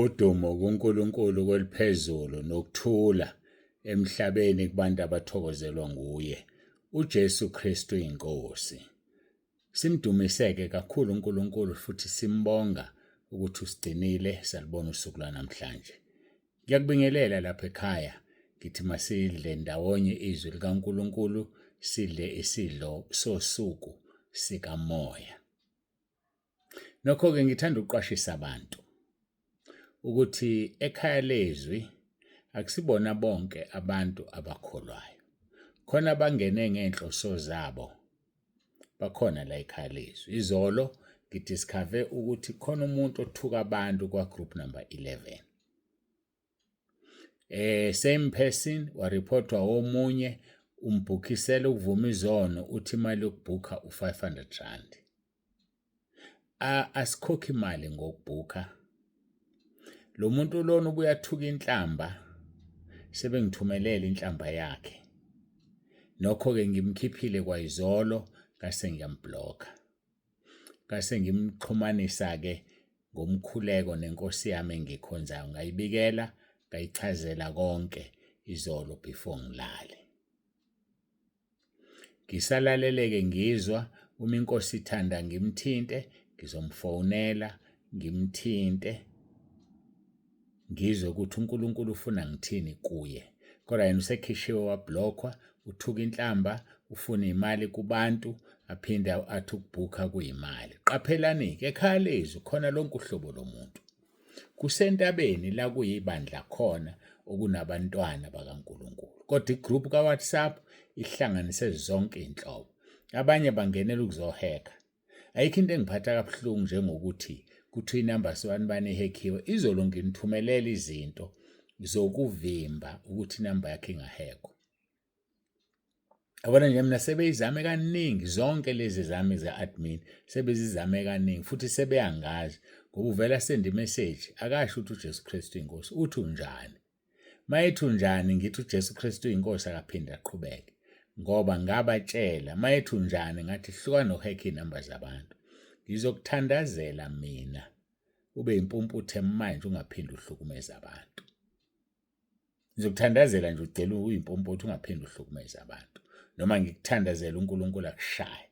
Udumo kuNkulunkulu kweliphezulu nokuthula emhlabeni kubantu abathokozelwa nguye uJesu Kristu inkosi. Simdumiseke kakhulu uNkulunkulu futhi simbonga ukuthi usigcinile salibona usuku lwanamhlanje. Ngiyakubingelela lapha ekhaya ngithi masidle ndawonye izwi likaNkulunkulu sidle isidlo sosuku sikamoya. Nokho-ke ngithanda ukuqwashisa abantu ukuthi ekhaya lezwi akusibona bonke abantu abakholwayo. Khona abangene ngey'nhloso zabo bakhona la ekhaya lezwi. Izolo ngidiskhave ukuthi khona umuntu othuka abantu kwa-group number 11. Same person wareportwa omunye umbhukhisela ukuvuma izono uthi imali yokubhukha u-500 rand. Asikhokhi imali ngokubhukha. Lo muntu lona ubuye athuka inhlamba sebengithumelele inhlamba yakhe. Nokho-ke ngimkhiphile kwayizolo ngase ngiyamblokha. Ngase ngimxhumanisa-ke ngomkhuleko nenkosi yami engikhonzayo ngayibikela ngayichazela konke izolo before ngilale. Ngisalalele-ke ngizwa uma inkosi ithanda ngimthinte ngizomfonela ngimthinte ngizwe ukuthi uNkulunkulu ufuna ngithini kuye. Kodwa yena usekhishiwe wablokhwa, uthuka inhlamba, ufuna imali kubantu, aphinde athi ukubhukha kuyimali. Qaphelani-ke ekhaya lezwi khona lonke uhlobo lomuntu. Kusentabeni la kuyibandla khona okunabantwana bakaNkulunkulu. Kodwa igroup kaWhatsApp ihlanganise zonke iy'nhlobo. Abanye bangenela ukuzohekha. Ayikho into engiphatha kabuhlungu njengokuthi kuthiwa inamba sibani bani ihekhiwe. Izolo nginithumelela izinto zokuvimba ukuthi inamba yakhe ingahekwa. Yabona nje mina sebeyizame kaningi zonke lezi zami ze-admin sebezizame kaningi futhi sebeyangazi ngoba uvela send imessage akasho ukuthi uJesu Kristu inkosi uthi unjani mayethi unjani ngithi uJesu Kristu inkosi akaphinde aqhubeke ngoba ngabatshela mayethi unjani ngathi hluka nohack inamba zabantu ngizokuthandazela mina ube impumputhe manje ungaphinde uhlukumeze abantu. Ngizokuthandazela nje ucela uyimpompotho ungaphinde uhlukumeze abantu noma ngikuthandazela uNkulunkulu akushaye.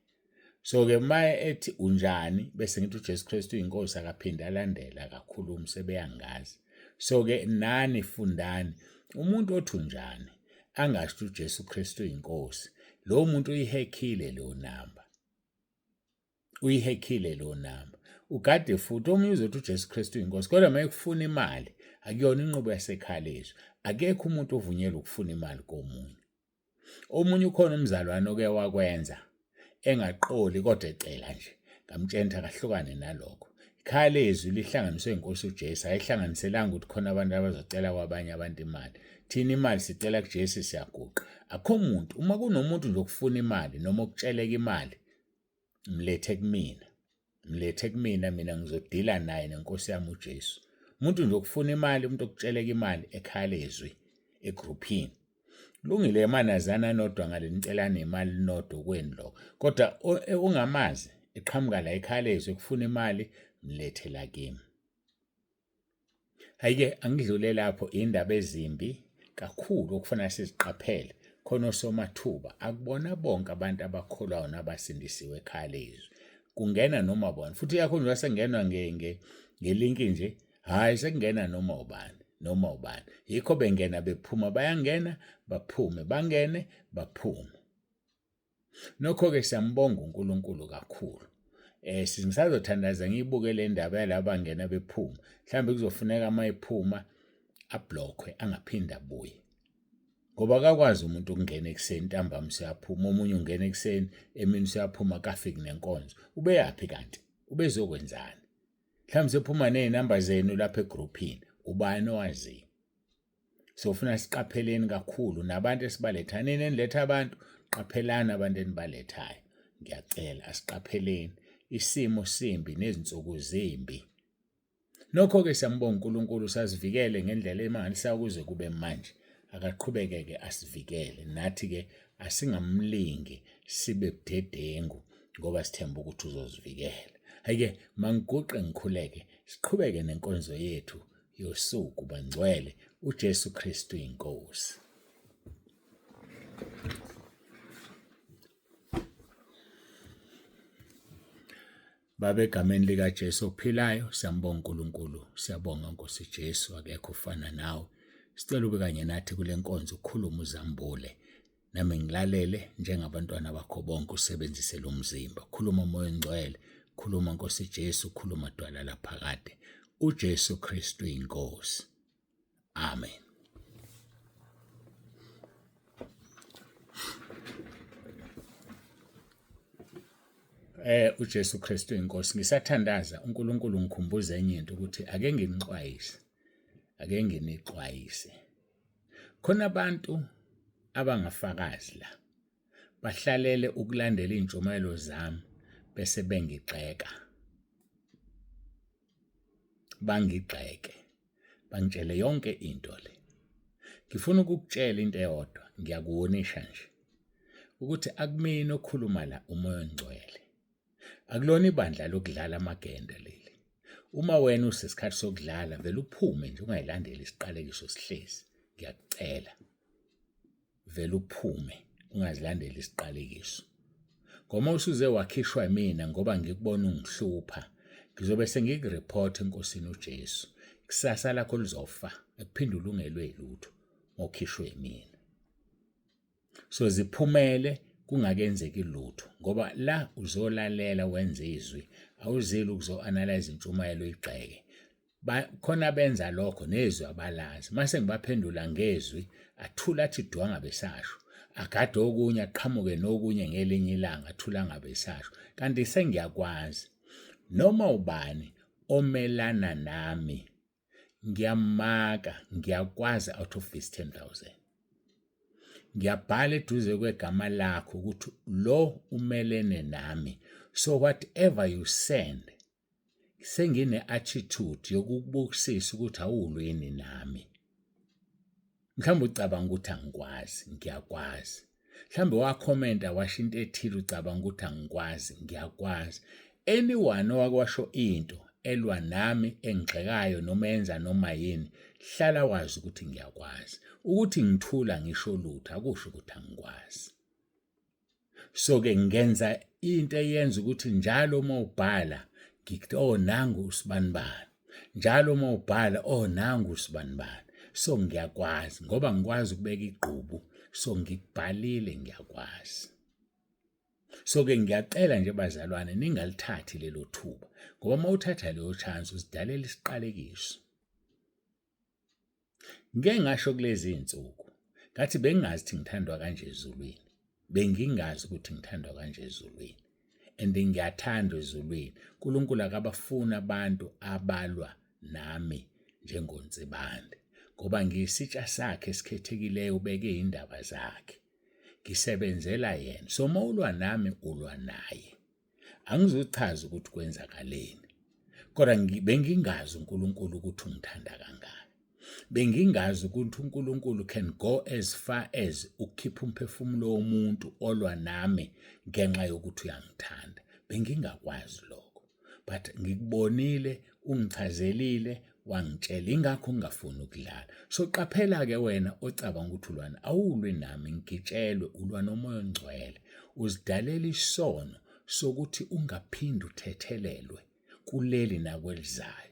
So-ke uma ethi unjani bese ngithi uJesu Kristu uyinkosi akaphinde alandele akakhulumi sebeyangazi. So-ke nani fundani umuntu othi unjani angasho ukuthi uJesu Kristu uyinkosi lowo muntu uyihekhile leyo namba. Uyihekhile leyo namba. Ugade futhi omunye uzothi uJesu Kristu uyinkosi kodwa uma ekufuna imali akuyona inqubo yasekhalezwe. Akekho umuntu ovunyelwe ukufuna imali komunye. Omunye ukhona umzalwane oke wakwenza engaqoli kodwa ecela nje. Ngamtshela ukuthi akahlukane nalokho. Ikhaya lezwi lihlanganiswe inkosi uJesu ayihlanganiselanga ukuthi khona abantu abazocela kwabanye abantu imali. Thina imali sicela kuJesu siyaguqa. Akho muntu uma kunomuntu nje okufuna imali noma okutsheleka imali mlethe kumina mlethe kumina mina ngizodila naye nenkosi yami uJesu umuntu nje okufuna imali umuntu okutsheleka imali ekhaya lezwi egruphini lungile emanazana nodwa ngale nicelana imali nodwa kwenu lokho kodwa e, ungamazi eqhamuka la ekhaya lezwi ekufuna imali mlethe la kimi. Hhayi-ke angidlule lapho iy'ndaba ezimbi kakhulu okufanele siziqaphele khona osomathuba akubona bonke abantu abakholwayo nabasindisiwe ekhaya lezwi kungena noma bona futhi ikakhulu njengoba sekungenwa ngelinki nje hhayi sekungena noma ubani noma ubani yikho bengena bephuma bayangena baphume bangene baphume. Nokho-ke siyambonga uNkulunkulu kakhulu. Eh ngisazothandaza ngiyibuke le ndaba yalaba bangena bephuma. Mhlawumbe kuzofuneka uma ephuma ablokhwe angaphinde abuye. Ngoba akakwazi umuntu ukungena ekuseni ntambama useyaphuma, omunye ungena ekuseni emini useyaphuma akafiki nenkonzo. Ubeyaphi kanti? Ubezokwenzani? Mhlawumbe sephuma nezinamba zenu lapha egruphini. Ubani owaziyo? So funa siqapheleni kakhulu nabantu esibaletha nini eniletha abantu qaphelani abantu enibalethayo ngiyacela asiqapheleni isimo simbi nezinsuku zimbi nokho-ke siyambonga uNkulunkulu sasivikele ngendlela emangalisayo kuze kube manje akaqhubeke-ke asivikele nathi-ke asingamlingi sibe budedengu ngoba sithemba ukuthi uzozivikela hhayi-ke mangiguqe ngikhuleke siqhubeke nenkonzo yethu. yosuku bangcwele uJesu Kristu inkosi. Baba, egameni likaJesu ophilayo, siyambonga uNkulunkulu, siyabonga Nkosi Jesu, akekho ofana nawe. Sicela ube kanye nathi kule nkonzo, ukhulume uzambule. Nami ngilalele njengabantwana bakho bonke, usebenzise lo mzimba. Khuluma Moya oNgcwele, khuluma Nkosi Jesu, khuluma Dwala laphakade. uJesu Kristu inkosi. Amen. uJesu Kristu inkosi. Ngisathandaza uNkulunkulu ngikhumbuza enye into ukuthi ake nginixwayise. Ake nginixwayise. Khona abantu abangafakazi la bahlalele ukulandela iy'ntshumayelo zami bese bengigxeka. Bangigxeke, bangitshele yonke into le. Ngifuna ukukutshela into eyodwa, ngiyakuwonisha nje ukuthi akumina okhuluma la, uMoya oNgcwele. Akulona ibandla lokudlala amagende leli. Uma wena usesikhathi sokudlala, vele uphume nje ungayilandeli isiqalekiso sihlezi. Ngiyakucela. Vele uphume ungazilandeli isiqalekiso. Ngoba usuze wakhishwa mina ngoba ngikubona ungihlupha, ngizobe sengikureport eNkosini uJesu. Kusasa lakho lizofa, akuphinde ulungelwe yilutho ngokhishwe mina. So ziphumele kungakenzeki lutho ngoba la uzolalela wenze izwi, awuzile ukuzo-analyze intshumayelo uyigxeke. Khona benza lokho nezwi abalazi. Mase ngibaphendula ngezwi, athula athi dwa besasho. Agade okunye aqhamuke nokunye ngelinye ilanga athula ngabe esasho. Kanti sengiyakwazi noma ubani omelana nami ngiyamaka, ngiyakwazi out of this 10,000. Ngiyabhala eduze kwegama lakho ukuthi lo umelene nami. So whatever you send, sengine-attitude yokukubukisisa ukuthi awulwini nami. Mhlawumbe ucabanga ukuthi angikwazi, ngiyakwazi. Mhlawumbe wakhomenta washo into ethile ucabanga ukuthi angikwazi, ngiyakwazi. Anyone owake washo into elwa nami, engigxekayo noma enza noma yini, hlala wazi ukuthi ngiyakwazi. Ukuthi ngithula ngisho lutho akusho ukuthi angikwazi. So-ke ngenza into eyenza ukuthi njalo uma ubhala ngithi oh nangu usibanibani, njalo uma ubhala oh nangu usibanibani. So ngiyakwazi ngoba ngikwazi ukubeka igqubu, so ngikubhalile ngiyakwazi. So-ke ngiyacela nje bazalwane ningalithathi lelo thuba ngoba uma uthatha leyo chance uzidalela isiqalekiso. Ngike ngasho kulezi iy'nsuku ngathi bengingazi ukuthi ngithandwa kanje ezulwini, bengingazi ukuthi ngithandwa kanje ezulwini and ngiyathandwa ezulwini. uNkulunkulu akabafuni abantu abalwa nami njengoNsibande ngoba ngiyisitsha sakhe esikhethekileyo, ubeke iy'ndaba zakhe, ngisebenzela yena. So uma ulwa nami ulwa naye. Angizuchaza ukuthi kwenzakaleni, kodwa bengingazi uNkulunkulu ukuthi ungithanda kangaka. Bengingazi ukuthi uNkulunkulu can go as far as ukukhipha umphefumulo womuntu olwa nami ngenxa yokuthi uyangithanda. Bengingakwazi lokho, but ngikubonile, ungichazelile, wangitshela, ingakho ngingafuni ukudlala. So qaphela-ke wena ocabanga ukuthi ulwana, awulwi nami, ngitshelwe ulwa noMoya oNgcwele. Uzidalela isono sokuthi ungaphinde uthethelelwe kuleli nakwelizayo.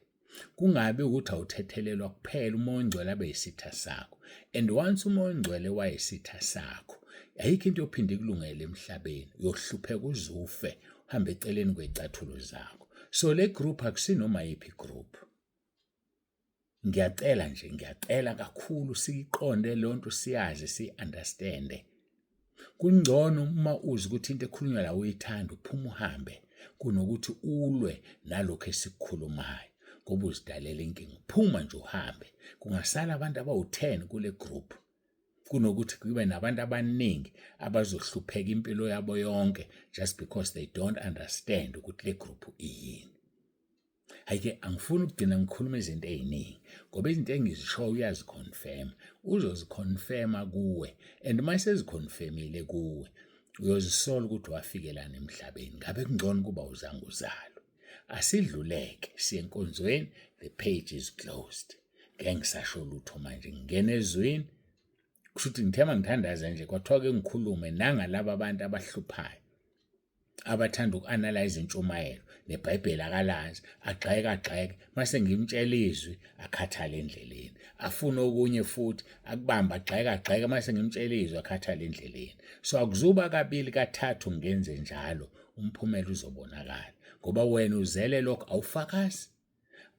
Kungabi ukuthi awuthethelelwa kuphela, uMoya oNgcwele abe yisitha sakho. And once uMoya oNgcwele wayisitha sakho, ayikho into yophinde ikulungele emhlabeni. Uyohlupheka uze ufe, uhambe eceleni kwey'cathulo zakho. So le group akusinoma yiphi group. Ngiyacela nje, ngiyacela kakhulu siyiqonde leyo nto, siyazi, siyi-understande. Kungcono uma uzi ukuthi into ekhulunywa la uyithanda, uphume uhambe, kunokuthi ulwe nalokhu esikukhulumayo ngoba uzidalela inkinga. Phuma nje uhambe. Kungasala abantu abawu-10 kule group kunokuthi kube nabantu abaningi abazohlupheka impilo yabo yonke just because they don't understand ukuthi le group iyini. Hhayi-ke angifuni ukugcina ngikhuluma izinto ey'ningi ngoba izinto engizishoyo uyazikhonfema, uzozikhonfema kuwe and uma esezikhonfemile kuwe uyozisola ukuthi wafikelani emhlabeni, ngabe kungcono ukuba uzange uzalwe. Asidluleke siye enkonzweni, the page is closed. Ngeke ngisasho lutho manje, ngingena ezwini. Kusho ukuthi ngithe mangithandaza nje kwathiwa ke ngikhulume nangalaba abantu abahluphayo abathanda uku-analyze intshumayelo neBhayibheli akalazi, agxeke agxeke, mase ngimtshela izwi akhathale endleleni, afune okunye futhi akubambe agxeke agxeke, mase ngimtshela izwi akhathale endleleni. So akuzuba kabili kathathu ngenze njalo, umphumela uzobonakala ngoba wena uzele lokho, awufakazi,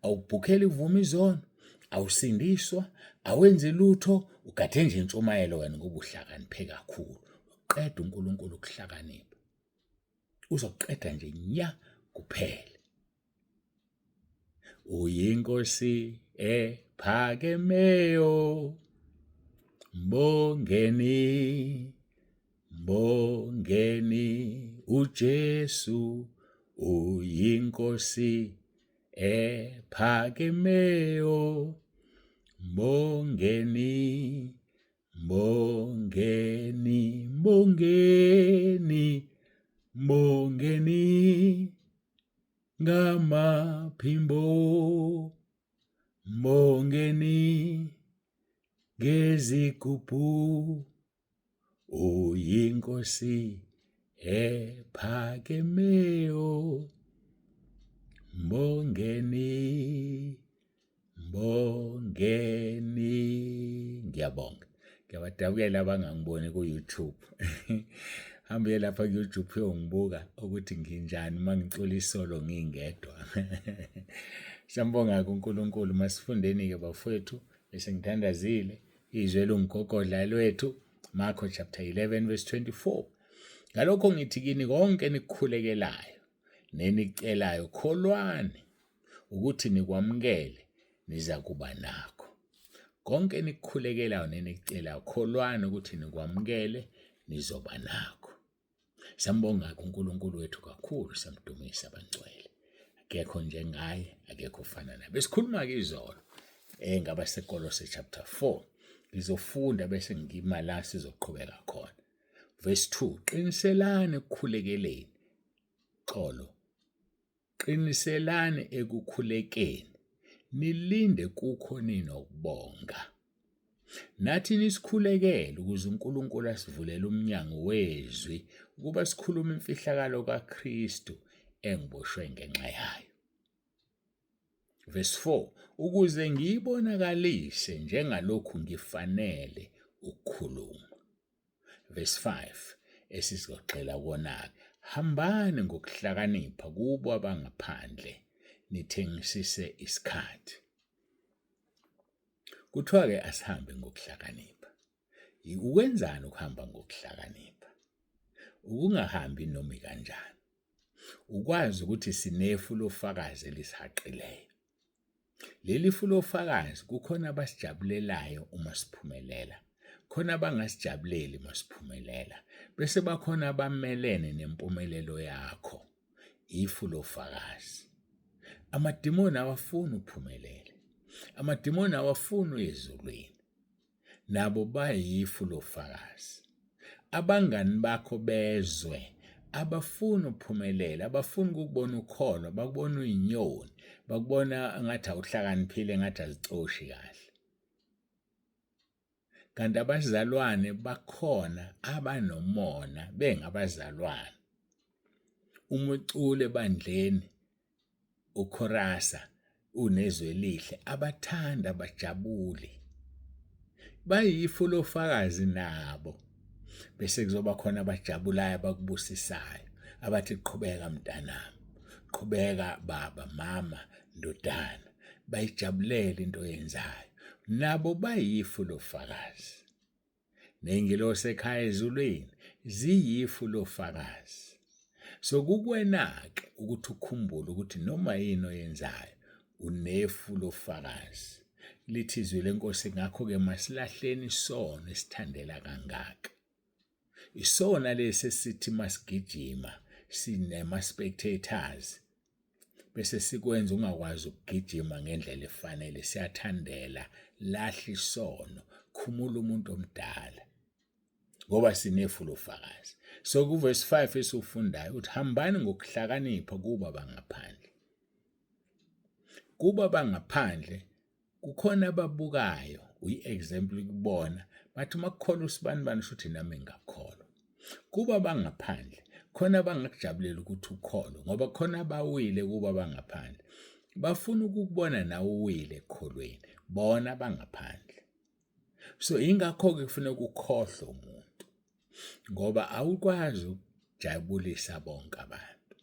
awubhukheli uvuma izono, awusindiswa, awenzi lutho, ugade nje intshumayelo wena ngoba uhlakaniphe kakhulu. Uqeda uNkulunkulu ukuhlakanipha, uzoqeda nje nya kuphele. Uyinkosi ephakemeyo, mbongeni, mbongeni uJesu, uyinkosi ephakemeyo, mbongeni, mbongeni, mbongeni, mbongeni ngamaphimbo, mbongeni ngezigubhu, uyinkosi ephakemeyo, mbongeni, mbongeni. Ngiyabonga, ngiyabadabukela abangangiboni ku-YouTube. Hamba uye lapha ku-YouTube uyongibuka ukuthi nginjani uma ngicula isolo ngingedwa. Siyambonga-ke uNkulunkulu. Masifundeni-ke bafowethu, bese ngithandazile izwi elungugogodla lwethu, Marko chapter 11 verse 24. Ngalokho ngithi kini konke enikukhulekelayo nenicelayo, kholwani ukuthi nikwamukele, nizakuba nakho. Konke enikukhulekelayo nenikucelayo, kholwani ukuthi nikwamukele, nizoba nakho. Sambonga-ke uNkulunkulu wethu kakhulu, samdumisa abangcwele. Akekho njengaye, akekho ofana naye. Besikhuluma-ke izolo ngabaseKolose chapter 4. Ngizofunda bese ngima la sizoqhubeka khona. Verse 2, qiniselani ekukhulekeleni xolo Qiniselani ekukhulekeni, nilinde kukho ninokubonga. Nathi nisikhulekele ukuze uNkulunkulu asivulele umnyango wezwi ukuba sikhulume imfihlakalo kaKristu engiboshwe ngenxa yayo. Verse 4, ukuze ngiyibonakalise njengalokhu ngifanele ukukhuluma. Verse 5 esizogxila kuwona-ke, hambani ngokuhlakanipha kubo abangaphandle, nithengisise isikhathi. Kuthiwa-ke asihambe ngokuhlakanipha. Ukwenzani ukuhamba ngokuhlakanipha? Ukungahambi noma ikanjani. Ukwazi ukuthi sinefu lofakazi elisihaqileyo. Leli fu lofakazi kukhona abasijabulelayo uma siphumelela, khona abangasijabuleli uma siphumelela, bese bakhona abamelene nempumelelo yakho. Ifu lofakazi. Amadimoni awafuni uphumelele. Amadimoni awafuni uye ezulwini. Nabo bayifu lofakazi. Abangani bakho bezwe abafuni uphumelele, abafuni ukukubona ukholwa, bakubona uyinyoni, bakubona ngathi awuhlakaniphile, ngathi azicoshi kahle. Kanti abazalwane bakhona abanomona bengabazalwane. Uma ucula ebandleni ukhorasa unezwi elihle, abathandi abajabuli, bayifu lofakazi nabo. Bese kuzoba khona abajabulayo abakubusisayo, abathi qhubeka mntanami, qhubeka baba, mama, ndodana, bayijabulela into oyenzayo. Nabo bayifu lofakazi. Ney'ngilosi ekhaya ezulwini ziyifu lofakazi. So kukuwena-ke ukuthi ukhumbule ukuthi noma yini oyenzayo unefu lofakazi. Lithi izwi lenkosi ngakho-ke masilahleni isono esithandela kangaka. Isona lesi esithi masigijima sinema-spectators bese sikwenza ungakwazi ukugijima ngendlela efanele, siyathandela, lahla isono, khumula umuntu omdala ngoba sinefu lofakazi. So kuvesi 5 esiwufundayo uthi hambani ngokuhlakanipha kuba bangaphandle, kuba bangaphandle. Kukhona ababukayo, uyi-example kubona, bathi uma kukholwa usibanibani shuthi nami ngingakholwa. Kuba abangaphandle, khona abangakujabulela ukuthi ukholwe ngoba khona abawile kuba abangaphandle. Bafuna ukukubona nawe uwile ekukholweni, bona abangaphandle. So yingakho-ke kufuneka ukhohlwe umuntu ngoba awukwazi ukujabulisa bonke abantu.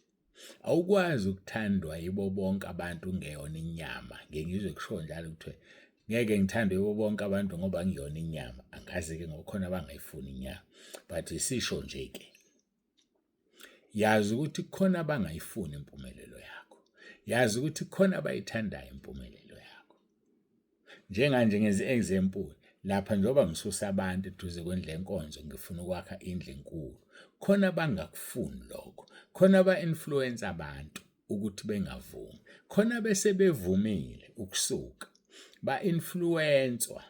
Awukwazi ukuthandwa yibo bonke abantu ungeyona inyama. Ngike ngizwe kushiwo njalo kuthiwe ngeke ngithandwe yibo bonke abantu ngoba ngiyona inyama. Angazi-ke ngoba khona abangayifuni inyama, but isisho nje-ke. Yazi ukuthi kukhona abangayifuni impumelelo yakho. Yazi ukuthi kukhona abayithandayo impumelelo yakho. Njenganje ngenza i-example lapha njengoba ngisusa abantu eduze kwendlu yenkonzo ngifuna ukwakha indlu enkulu. Khona abangakufuni lokho, khona aba-influence abantu ukuthi bengavumi, khona bese bevumile ukusuka ba-influence-wa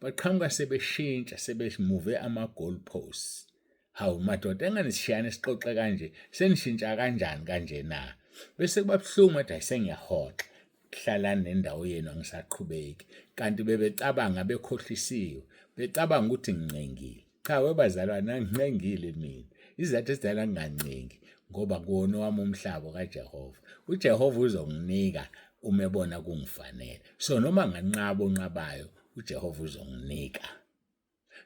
baqhamuka sebeshintsha sebemuve ama-goal posts. Hawu madoda engani sishiyane sixoxe kanje senishintsha kanjani kanje na? Bese kuba buhlungu athi hayi sengiyahoxa hlalani nendawo yenu angisaqhubeki. Kanti bebecabanga bekhohlisiwe, becabanga ukuthi ngincengile. Cha webazalwane angincengile mina. Isizathu esidala ngingancengi ngoba kuwona owami umhlaba kaJehova. UJehova uzonginika uma ebona kungifanele. So noma nganqaba onqabayo uJehova uzonginika.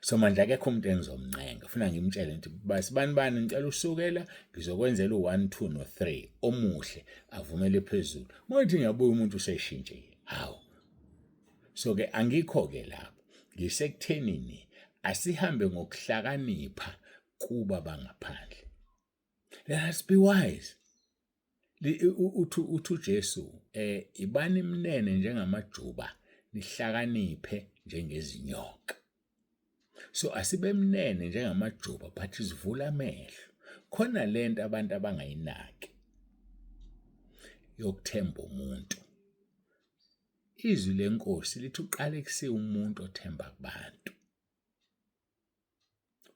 So manje akekho umuntu engizomncenga funa ngimtshele ngithi basibani bani ngicela usukela ngizokwenzela u-1 2 no-3 omuhle avumele phezulu uma ngithi ngiyabuya umuntu useshintshile hawu so-ke angikho-ke lapho ngisekuthenini asihambe ngokuhlakanipha kuba bangaphandle let us be wise uthi uJesu eh ibani mnene njengamajuba nihlakaniphe njengezinyoka so asibe mnene njengamajuba but sivula amehlo khona lento abantu abangayinaki yokuthemba umuntu izwi lenkosi lithi uqalekisiwe umuntu othemba kubantu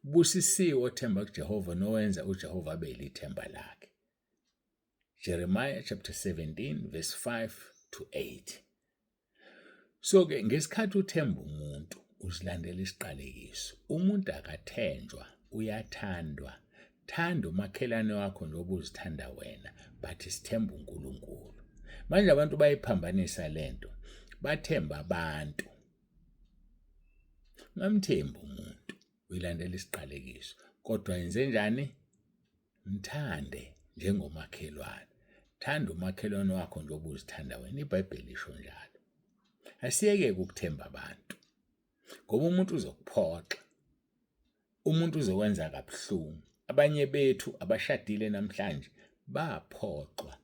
Busisiwe othemba kuJehova nowenza uJehova abe yilithemba lakhe. Jeremiah chapter 17 verse 5 to 8. So ke ngesikhathi uthemba umuntu uzilandela isiqalekiso. Umuntu akathenjwa, uyathandwa. Thanda umakhelwane wakho njengoba uzithanda wena, but sithemba uNkulunkulu. Manje abantu bayiphambanisa lento. Bathemba abantu. Ungamthembi umuntu, uyilandela isiqalekiso. Kodwa yenzenjani? Mthande njengomakhelwane. Thanda umakhelwane wakho njengoba uzithanda wena. IBhayibheli lisho njalo. Asiyeke ukuthemba abantu. Ngoba umuntu uzokuphoxa. Umuntu uzokwenza kabuhlungu. Abanye bethu abashadile namhlanje baphoxwa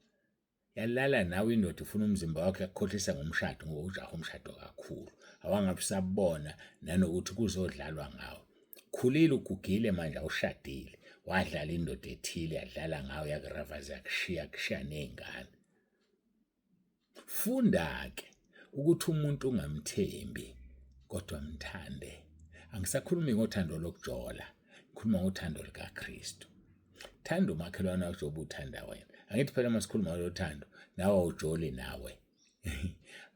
Yalala nawe indoda ifuna umzimba wakho yakukhohlisa ngomshado ngoba ujaha umshado kakhulu. Awangabe usabona nanokuthi kuzodlalwa ngawe. Khulile ugugile manje awushadile. Wadlala indoda ethile yadlala ngawe yakuravaza yakushiya kushiya ney'ngane. Funda-ke ukuthi umuntu ungamthembi kodwa mthande. Angisakhulumi ngothando lokujola, ngikhuluma ngothando lukaKristu. Thanda umakhelwane wakho njengoba uthanda wena. Angithi phela uma sikhuluma ngalo thando, nawe awujoli nawe.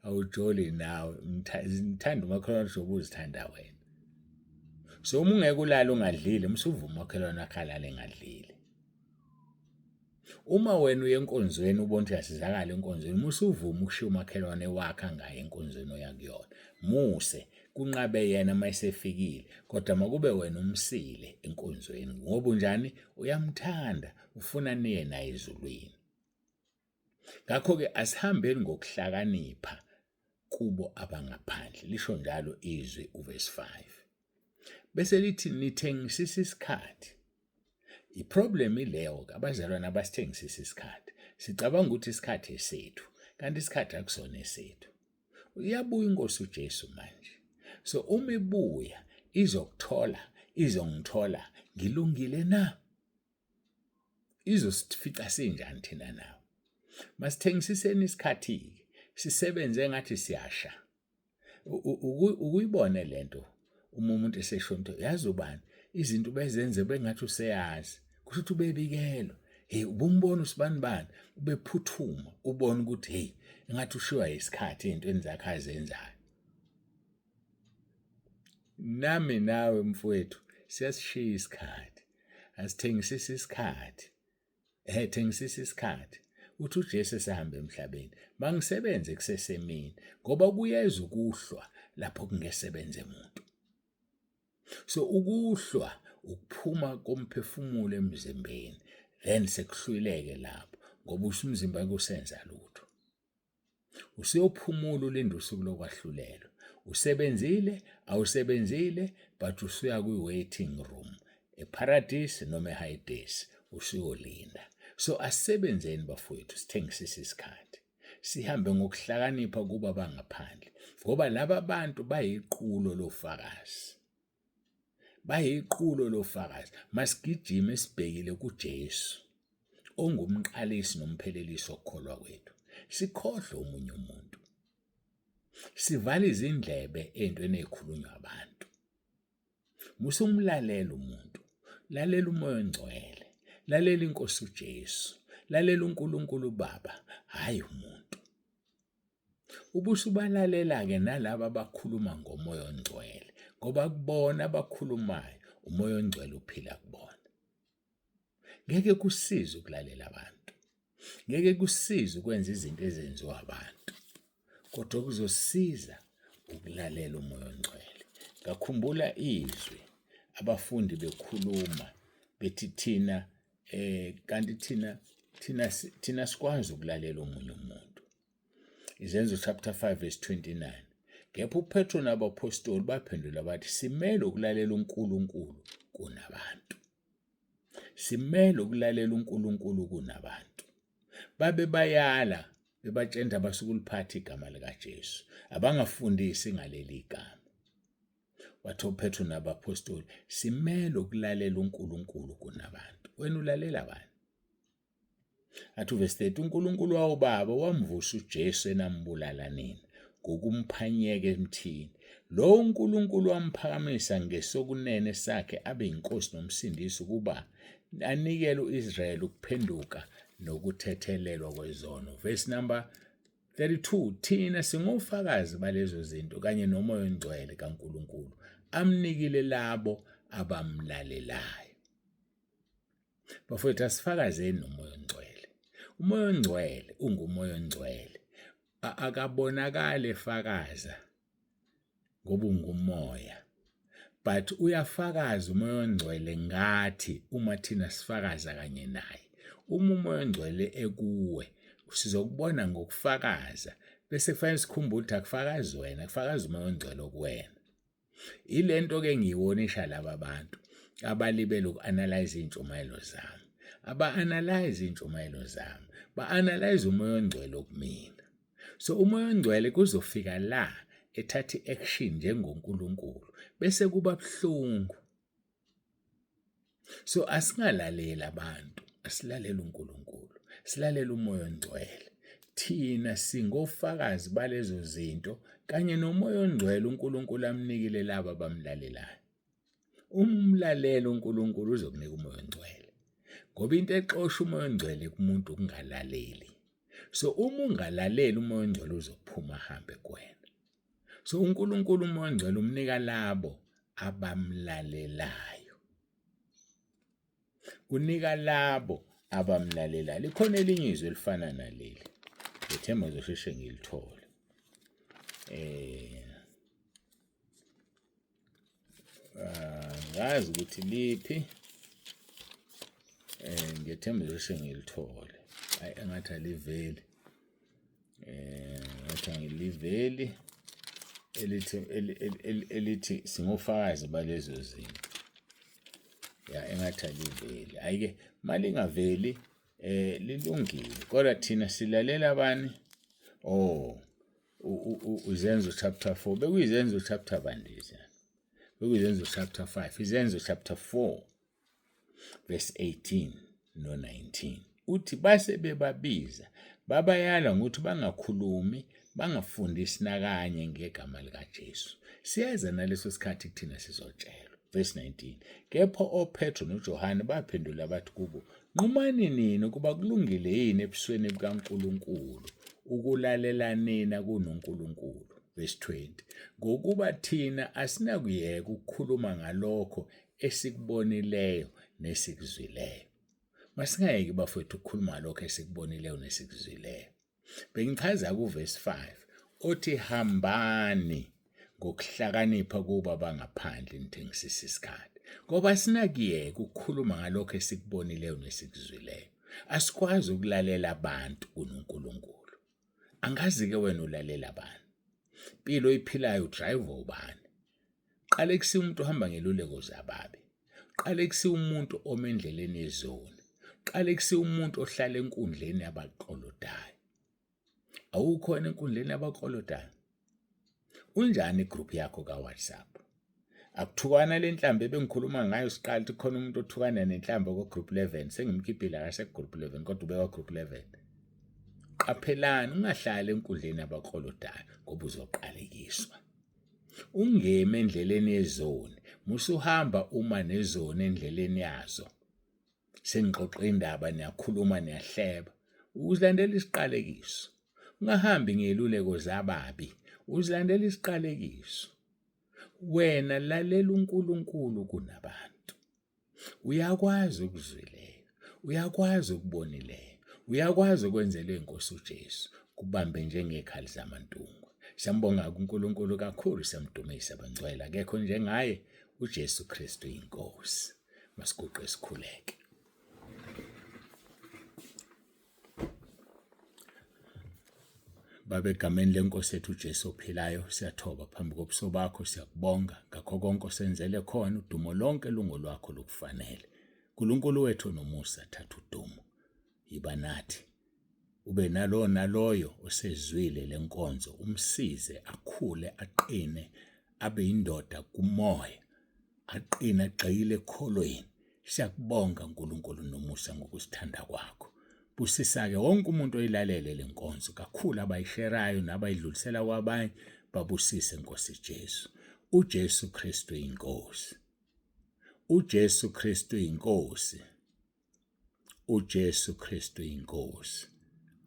Awujoli nawe, thanda umakhelwane wakho njengoba uzithanda wena. So uma ungeke ulale ungadlile, musuvuma umakhelwane wakho alale engadlile. Uma wena uye enkonzweni ubona ukuthi uyasizakala enkonzweni, musuvuma ukushiya umakhelwane wakhe angayi enkonzweni oya kuyona. Muse kunqabe yena uma esefikile, kodwa makube wena umsile enkonzweni ngoba unjani uyamthanda, ufuna niye naye ezulwini. Ngakho-ke asihambeni ngokuhlakanipha kubo abangaphandle, lisho njalo izwi uvesi 5. Bese lithi nithengisisa isikhathi. I-problem ileyo-ke abazalwane abasithengisisa isikhathi. Sicabanga ukuthi isikhathi esethu, kanti isikhathi akusona esethu. Iyabuya inkosi uJesu manje. So uma ibuya izokuthola, izongithola ngilungile na? Izosifica sinjani thina nawe? Masithengisiseni isikhathi-ke, sisebenze ngathi siyasha. Ukuyibone lento uma umuntu esesho into yazi ubani izinto bezenze bengathi useyazi kusho ukuthi ubebikelwa hey ubumbona usibani bani ubephuthuma ubona ukuthi hey engathi ushiywa isikhathi ezintweni zakhe azenzayo. Nami nawe mfowethu siyasishiya isikhathi. Asithengisisi isikhathi. Ehhe thengisisa isikhathi. Uthi uJesu esahamba emhlabeni, mangisebenze kusesemini ngoba kuyeza ukuhlwa lapho kungesebenze muntu. So ukuhlwa ukuphuma komphefumulo emzimbeni then sekuhlwileke lapho ngoba usumzimba kusenza lutho. Usuyophumula ulinde usuku lokwahlulelwa. Usebenzile, awusebenzile, but usuya kwi-waiting room eParadise noma eHayidesi usuyolinda. So asisebenzeni bafowethu sithengisise isikhathi. Sihambe ngokuhlakanipha kuba bangaphandle ngoba laba bantu bayiqulo lofakazi. Bayiqulo lofakazi. Masigijime sibhekile kuJesu ongumqalisi nomphelelisi wokukholwa kwethu. Sikhohlwe omunye umuntu. Sivale izindlebe ey'ntweni ey'khulunywa abantu. Musa ukumlalela umuntu. Lalela uMoya oNgcwele. Lalela iNkosi uJesu. Lalela uNkulunkulu uBaba, hhayi umuntu. Ubusubalalela-ke nalaba abakhuluma ngoMoya oNgcwele, ngoba kubona abakhulumayo, uMoya oNgcwele uphila kubona. Ngeke kusize ukulalela abantu. Ngeke kusize ukwenza izinto ezenziwa abantu. Kodwa kuzosiza ukulalela uMoya oNgcwele. Ngakhumbula izwi abafundi bekhuluma bethi thina eh kanti thina thina thina sikwazi ukulalela omunye umuntu. Izenzo chapter 5 verse 29. Kepha uPetro nabaphostoli baphendula bathi simele ukulalela uNkulunkulu kunabantu. Simele ukulalela uNkulunkulu kunabantu. Babe bayala bebatshela abasukuliphatha igama likaJesu, abangafundisi ngaleli gama. Wathi uPetro nabaphostoli simele ukulalela uNkulunkulu kunabantu. Wena ulalela bani? Athi uvesi 30 uNkulunkulu wawubaba wamvusa uJesu enambulala nina ngokumphanyeka emthini. Lo uNkulunkulu wamphakamisa ngesokunene sakhe abe yinkosi nomsindisi ukuba anikele uIsrayeli ukuphenduka nokuthethelelwa kwezono. Verse number 32 Thina singofakazi balezo zinto kanye noMoya oNgcwele kaNkulunkulu amnikile labo abamlalelayo. Bafowethu asifakazeni noMoya oNgcwele. UMoya oNgcwele unguMoya oNgcwele. Akabonakali efakaza ngoba ungumoya. But uyafakaza uMoya oNgcwele ngathi uma thina sifakaza kanye naye. Uma uMoya oNgcwele ekuwe sizokubona ngokufakaza bese kufanele sikhumbule ukuthi akufakazi wena kufakaza uMoya oNgcwele okuwena. Ile nto-ke engiyiwonisha laba bantu abalibele uku-analyze iy'ntshumayelo zami. Aba-analyze iy'ntshumayelo zami, ba-analyze uMoya oNgcwele okumina. So uMoya oNgcwele kuzofika la ethatha i-action njengoNkulunkulu bese kuba buhlungu. So asingalaleli abantu, asilalele uNkulunkulu, silalele uMoya oNgcwele. Thina singofakazi balezo zinto kanye noMoya oNgcwele uNkulunkulu amnikile laba abamlalelayo. Uma umlalela uNkulunkulu uzokunika uMoya oNgcwele. Ngoba into exosha uMoya oNgcwele kumuntu ukungalaleli. So uma ungalaleli uMoya oNgcwele uzophuma ahambe kuwena. So uNkulunkulu uMoya oNgcwele umnika labo abamlalelayo. Unika labo abamlalelayo. Likhona elinye izwi elifana naleli. Ngethemba ngizosheshe ngilithole. Eh angazi ukuthi liphi eh ngethemba ngizosheshe ngilithole. Hayi engathi aliveli. Eh ngathi angiliveli elithi elithi singofakazi balezo zinto. Ya engathi aliveli. Ayike malingaveli eh lilungile kodwa thina silalela bani? Oh uZenzo chapter 4 bekuyizenzo chapter bani lezi? Bekuyizenzo chapter 5 izenzo chapter 4 verse 18 no-19 uthi base bebabiza babayala ngokuthi bangakhulumi bangafundisi nakanye ngegama likaJesu. Siyeza naleso sikhathi kuthina sizotshelwa. Verse 19 kepha oPetro noJohane baphendula bathi kubo, nqumani nina ukuba kulungile yini ebusweni bukaNkulunkulu ukulalela nina kunoNkulunkulu. Verse 20. Ngokuba thina asinakuyeka ukukhuluma ngalokho esikubonileyo nesikuzwileyo. Masingayeki bafowethu ukukhuluma ngalokho esikubonileyo nesikuzwileyo. Bengichaza kuvesi 5 othi hambani ngokuhlakanipha kuba bangaphandle nithengisisa isikhathi. Ngoba sinakuyeka ukukhuluma ngalokho esikubonileyo nesikuzwileyo. Asikwazi ukulalela abantu kunoNkulunkulu. Angazi-ke wena ulalela bani. Impilo oyiphilayo udrive ubani? Qalekisiwe umuntu ohamba ngeluleko zababi. Qalekisiwe umuntu ome endleleni yezoni. Qalekisiwe umuntu ohlala enkundleni yabaklolodayo. Awukhona enkundleni yabaklolodayo? Unjani igroup yakho ka-WhatsApp? Akuthukwana le nhlamba ebengikhuluma ngayo siqala ukuthi khona umuntu othukana nenhlamba kwa-group 11 sengimkhiphile akase-group 11 kodwa ubekwa group 11. Qaphelani ungahlali enkundleni yabaklolodayo ngoba uzoqalekiswa. Ungemi endleleni yezoni, musuhamba uma nezoni endleleni yazo. Senixoxa indaba niyakhuluma niyahleba. Uzilandela isiqalekiso. Ungahambi ngeluleko zababi, uzilandela isiqalekiso. Wena lalela uNkulunkulu kunabantu. Uyakwazi okuzwileyo, uyakwazi okubonileyo, uyakwazi okwenzelwe inkosi uJesu, kubambe njengekhali zamantungwa. Siyambonga uNkulunkulu kakhulu, siyamdumisa bangcwele, akekho njengaye uJesu Kristu inkosi. Masiguqe sikhuleke. Baba, egameni lenkosi yethu uJesu ophilayo, siyathoba phambi kobuso bakho, siyakubonga ngakho konke osenzele khona, udumo lonke lungolwakho lukufanele. Nkulunkulu wethu onomusa, thatha udumo, yiba nathi, ube nalowo naloyo osezwile lenkonzo, umsize akhule aqine, abe indoda kumoya, aqine agxile ekholweni. Siyakubonga uNkulunkulu nomusa ngokusithanda kwakho. Busisa-ke wonke umuntu oyilalele le nkonzo, kakhulu abayisherayo nabayidlulisela kwabanye, babusise Nkosi Jesu. UJesu Kristu inkosi. UJesu Kristu inkosi. uJesu Kristu inkosi.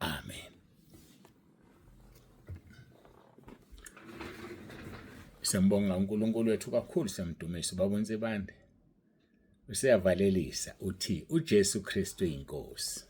Amen. Siyambonga uNkulunkulu wethu kakhulu, siyamdumisa ubaba uNsibande. Useyavalelisa uthi uJesu Kristu inkosi.